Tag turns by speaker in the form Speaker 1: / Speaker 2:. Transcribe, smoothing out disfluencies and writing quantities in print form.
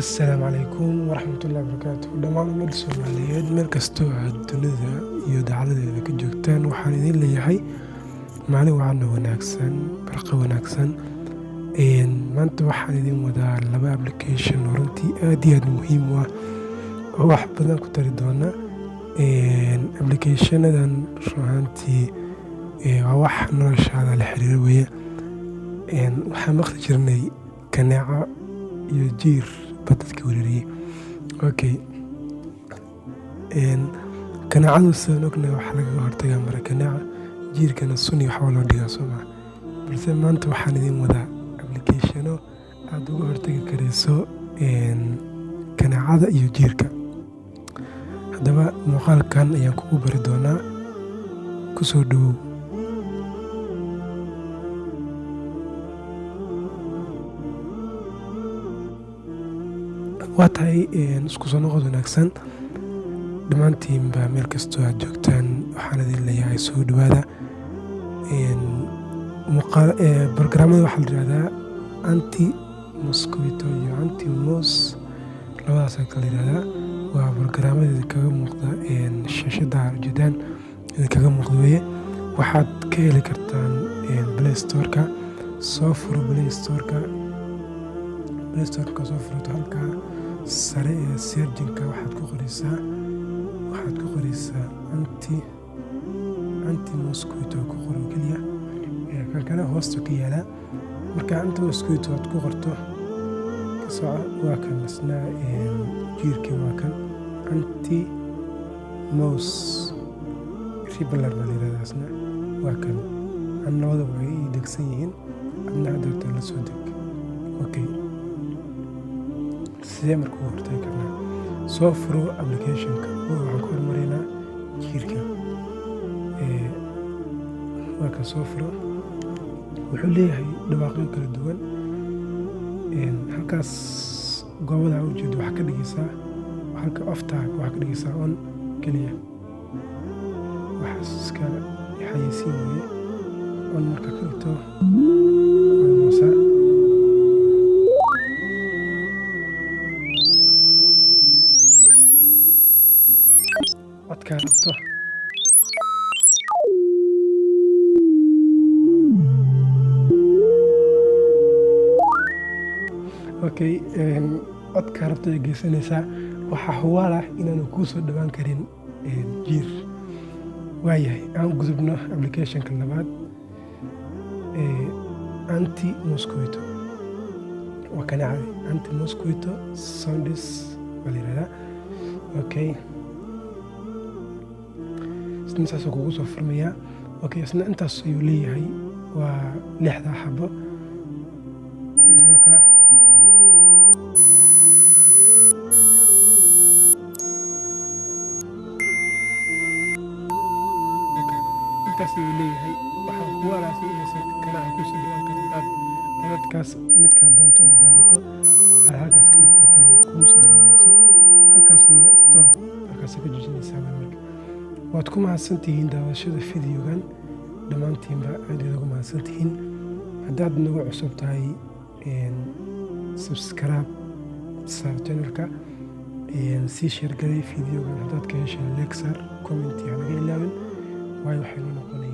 Speaker 1: Assalaamu calaykum waraxmatullaahi wabarakaatuh. Dhammaan ummadda Soomaaliyeed meel kastoo aad dunida iyo dacaladeeda ka joogtaan, waxaan idin leeyahay maalin wacan oo wanaagsan, barqa wanaagsan. Maanta waxaan idin wadaa laba application oo runtii aad iyo aad muhiim u ah oo wax badan ku tari doona. Applicationadan run ahaantii waa wax noloshaada la xiriira weeye. Waxaan maqli jirnay kaneeco iyo jiir baa dadka weerariyay. Okay, kaneecadu sidaan ognahay waxaa lagaga hortagaa mara kaneeca, jiirkana sun iyo waxbaa loo dhigaa, soo maha? Balse maanta waxaan idin wadaa applicationo aad uga hortagi karayso kaneecada iyo jiirka. Haddaba muuqaalkan ayaan kugu bari doonaa, kusoo dhawow. Waa tahay, isku soo noqod wanaagsan dhammaantiinba meel kastoo aad joogtaan. Waxaan idin leeyahay soo dhawaada. Programmada waxaa la yihahdaa anti mosquito iyo anti mouse, labadaas kala yihahdaa. Waa programmada idinkaga muuqda shaashada ujeedaan idinkaga muuqda weeye. Waxaad ka heli kartaan Play Store-ka. Soo furo Play Store-ka. Play Store-ka soo furato, halkaa sare ee searching-ka waxaad ku qoraysaa anti mosquito ku qor oo keliya. Kan kale hoosta ka yaalaa. Marka anti mosquito aad ku qorto, ka soco, waa kan isna jiirkii, waa kan anti mouse repeller baa la yihahdaa isna, waa kan. An labadaba way ii degsan yihiin, adna hadda la soo deg. Okay, sidee marka uga hortagi karnaa? Soo furo applicationka. Waxaan ku hormaraynaa jiirka. Waa kan, soo furo. Wuxuu leeyahay dhawaaqyo kala duwan. Halkaas goobada ujeedo waxaa ka dhigaysaa, halka off-ta waxaa ka dhigaysaa on keliya. Waxaas iska xayeysiin weeye. On marka ka dhigto, waa codkaa rabto. Okay, codkaa rabto ay geysanaysaa. Waxaa hubaal ah inaanu kuu soo dhawaan karin jiir. Waayahay, aan gudubno applicationka labaad, anti mosquito, waa kaneecadi. Anti mosquito sounds baa la yihahdaa. Okay, isna saasuu kugu soo furmayaa. Okay, isna intaas ayuu leeyahay, waa lixdaa xabo. Marka intaas ayuu leeyahay. Waxaan kugu alaasay inaysan kaneeca kusoo dhawaan karin. Hadaad codadkaas midkaad doonto oo daarato, aad halkaas ka dhigto kaliya, kuma soo dhawaanayso. Halkaas iyo stop, halkaas ka joojinaysaa. Marka waad ku mahadsantihiin daawashada videogan dhammaantiinba, aad ayaad ugu mahadsantihiin. Haddaad nagu cusub tahay, subscribe saar channelka, sii share garay videogan. Haddaad ka hesheen, like saar, comment ha naga ilaawin, waayo waxay noo noqonayaan.